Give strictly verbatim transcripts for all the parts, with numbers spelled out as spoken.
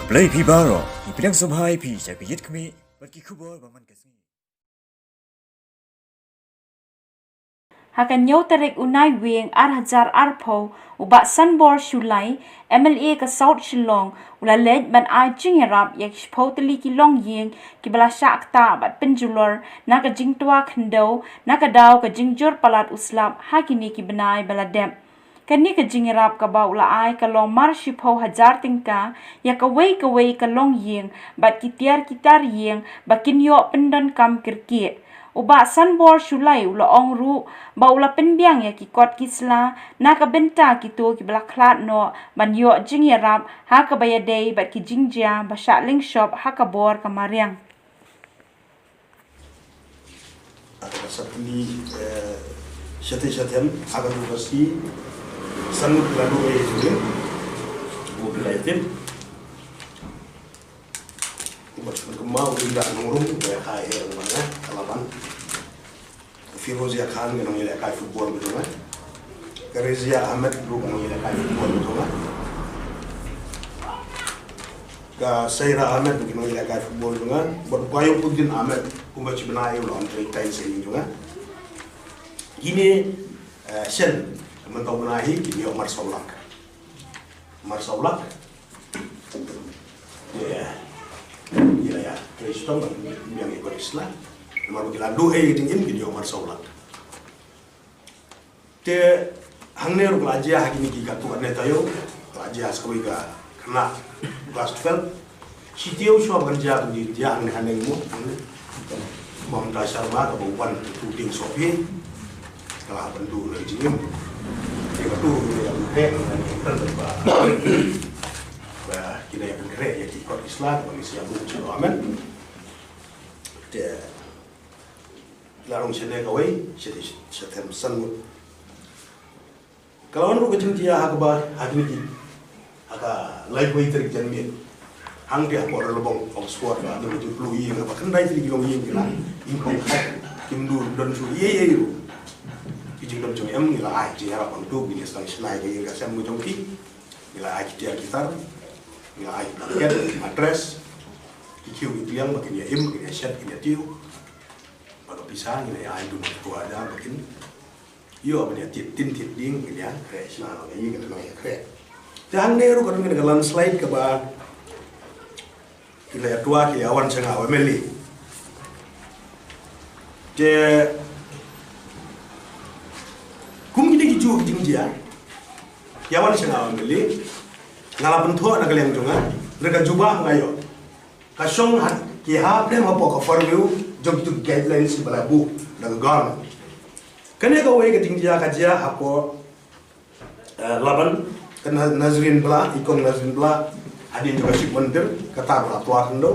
Blei phi baroh, ngi pdiang sngewbha ïa phi sha ka Ïit Khmih bad ki khubor ba man ka sngi. Ha ka hynñiew tarik u Naiwieng ar hajar arphew, u Bah Sanbor Shullai, M L A ka South Shillong, u la leit ban ai jingïarap ïa ki shiphew tylli ki longïing kiba la shah ktah bad pynjulor na ka jingtwa khyndew na ka daw ka jingjur palat u slap ha kine ki bnai ba la dep. Kane ka jingïarap kaba u la ai ka long mar shiphew hajar tyngka ïa kawei kawei ka longïing bad ki tiar ki tar ïing ba kin ïoh pyndonkam kyrkieh. U Bah Sanbor Shullai u la ong ruh ba u la pynbiang ïa ki kot ki sla na ka bynta kito kiba la khlad noh ban ïoh jingïarap ha kaba ïadei bad ki jingjia ba shah lyngshop ha ka bor ka mariang. Aka ba sat ni, eh, shate shatem, aka tu basi, sanut lalu eh jingin, bu bila yatim. Ubat kemau inda nurung, ya kai eh, mana, kalaban. Firozia Khan, ngi nongïalehkai football ba jong nga. Ka Rezia Ahmed ruh ka nongïalehkai football ba jong nga. Ka Saira Ahmed ruh ka nongïalehkai football ba jong nga. Bad ka Yokuddin Ahmed kumba shi bnai u la wan trei time sa ïing jong nga. Kine, eh, shen, mynta u bnai hi, kine ïoh mar saw lak. Mar saw lak. Ïa, ïa, ïa, trei shitom ban biang ïa ka Islam. Namar ba ki la duh ei ka jingim, kin ïoh mar saw lak. Te hangne ruh ka la jia ha kine ki katto katne taïew, ka la jia sa kawei ka khynnah class twelve. Shi taïew shuwa ban jia ka jingïaid hangne hangne mo, hangne. Mamta Sharma kaba wan tu tieng sophi. Ka la ban duh na ka jingim. Te ka tu ïa ka pynkreh, ïa ka pynkreh ba, ba kine ïa ka pynkreh ïa ki kot Islam, ba ngi sa ïa buh jingïaid, amen. Te la rung shane kawei, shate, shate san ngut. Ka la wan ruh ka jingjia ha kaba, ha kine ki, ha ka laiphew tarik janmiet. Hangtei hapoh Rangbah Oxford, ha kine ki plu ïing, ha kaba khyndai tylli ki longïing ki la im khong khat, kim don, don shuh ei ei ruh. Ki jingdon jingem ngi la ai jingïarap hangto, ngi sdang shna ïa ka ïing ka sem jong ki. Ngi la ai ki tiar ki tar, ngi la ai ki blanket, mattress, ki khiew ki pliang ba kin ïa im, ba kin ïa shet, kin ïa tiew. Bad ka pisa ngi la ïa ai, duna ki kwah da ba kin ïoh ban ïa thied tin thied dieng, kin ïa khreh shna noh ïa ka nongïakhreh. Te hangne ruh ka don kane ka landslide kaba ki la ïa twa ki ïa wan sha nga u M L A. Te kum kine ki juh ki jingjia, ki ïa wan sha nga u M L A, nga la pynthoh na ka liang jong nga, re ka jubab nga ïoh. Ka shong ha, ki ha pdeng hapoh ka purview jong kitu ki guidelines kiba la buh da ka government. Kane kawei ka jingjia ka jia hapoh, eh, Laban, ka Na-, Nazrin Bla, i kong Nazrin Bla, hadien jong ka Shiv Mandir, kata ba la twa khyndew.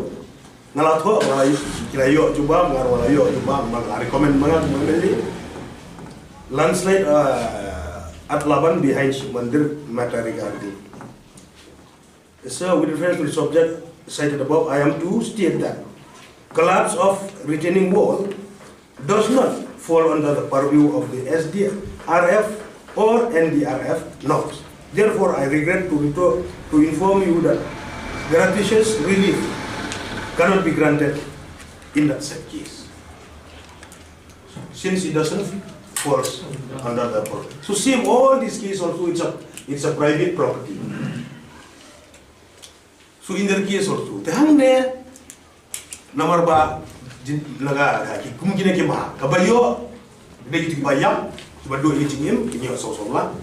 Nga la thoh, nga la ïoh, ki la ïoh jubab, nga ruh nga la ïoh jubab, nga la recommend ma nga, ma nga. Landslide, eh, at Laban behind Shiv Mandir, matter regarding. So, with reference to the subject cited above, I am to state that collapse of retaining wall does not fall under the purview of the S D R F or N D R F norms. Therefore, I regret to reto-, to inform you that gratuitous relief cannot be granted in that said case, since it doesn't fall under the pro-. So same all these cases also, it's a, it's a private property. So in their case also. Te hangne, namar ba, jin-, naga, ki kum kine ki ma, kaba ïoh, dei kito kiba ïap, kiba duh ïa ka jingim, kin ïoh saw saw lak.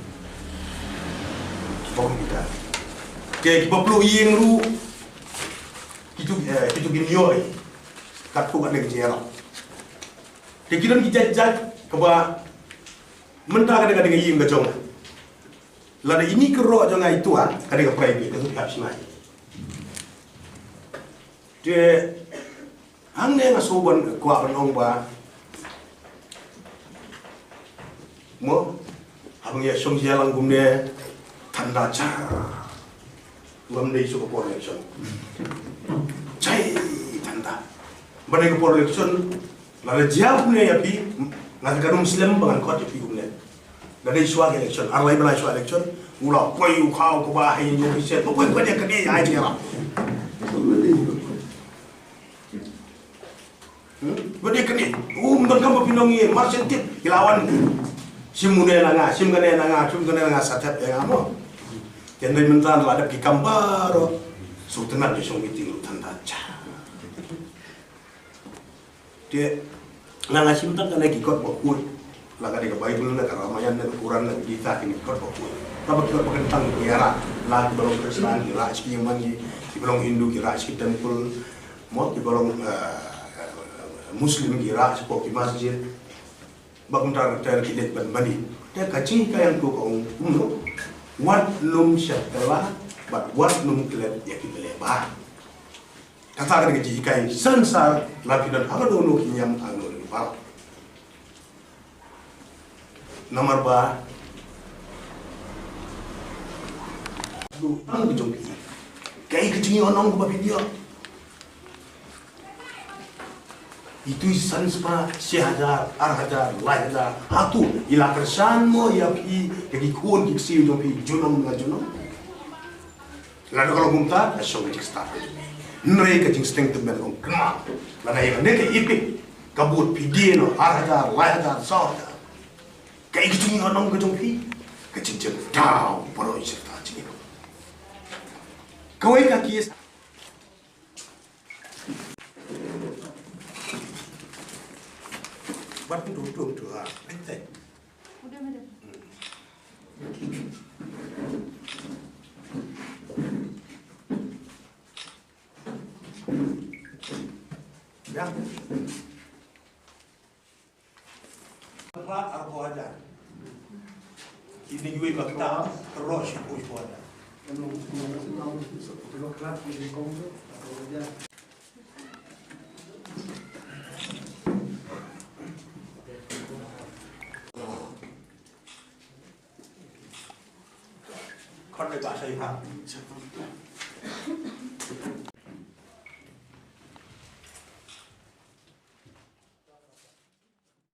Kiba kum kita. Te kiba plu ïing ruh, kito, eh, kito kin ïoh, eh. Katto katne ka jingïarap. Te ki don ki jait jait, kaba, mynta ka dei ka dei ka ïing ka jong nga. Lada ine i kyrroh jong nga i twa, ka dei ka private, ka shu kat shnai. Te, hangne nga shu ban kwah ban ong ba, mo, haba ngi ïa shong ïa lang kumne, tanda cha. Ngam dei shu ka por election. Chai, tanda. Ba dei ka por election, lada jia kumne ïa phi, nga ka dum slem ba ngan khot ïa phi kumne. Lada dei shuwa ka election, ar lai ba lai shuwa election, u la poi u khaw kaba ha ïing jong phi shen, ba poi poi ïa kane ïa ai jingïarap. Hmm? Ba dei kane, um, donkam ba phin ong ïa, mar shen tip, ki la wan. Shim une na nga, shim kane na nga, shim kane na nga, sa thep ïa nga mo. Te hynrei mynta la dep ki kam baroh. Sngewtynnat ïa shong meeting ruh tang da cha. Te nga, nga shim tang kane ki kot bakhuid. La ka dei ka Baibl, la ka Ramayan, la ka Quran, la ka Gita, kine ki kot bakhuid. Kaba ki kot bakyntang ki ïarah, la kiba long Khristan ki rah sha ki ïingmane, kiba long Hindu ki rah sha ki temple, mo, kiba long, eh, Muslim ki rah sha ki masjid. Ba kumta ter ki leit ban mane. Te ka jinghikai hangto ka ong kumno? Wat nym shah kylla bad wat nym klet ïa ki ba leh bha. Kata ka dei ka jinghikai sansar, la phi don ha kano kano ki niam, ha kano kano ki pal. Namar ba, du ang ka jong phi. Kaei ka jingïohnong kaba phi ïoh? Itu i san spah, shi hajar, ar hajar, lai hajar. Hato i la kyrshan mo ïa phi, ïa ki khun ki ksiew jong phi, junom la junom? Lada ka long kumta, ka shong ka jingstad. Hynrei ka jingstad te ban ong kynmaw. Lada ïa kane ka epek ka bud phi die noh ar hajar, lai hajar, saw hajar. Kaei ka jingïohnong ka jong phi? Ka jingjyndaw baroh i shirta jingïohnong. Kawei ka case. Bat tu tu tu ha. Ai tai. Ya. Khlad arphew hajar. Kine kiwei ba ktah, tyrwa shiphew shiphew hajar. Khot dei ba sa ïa ha.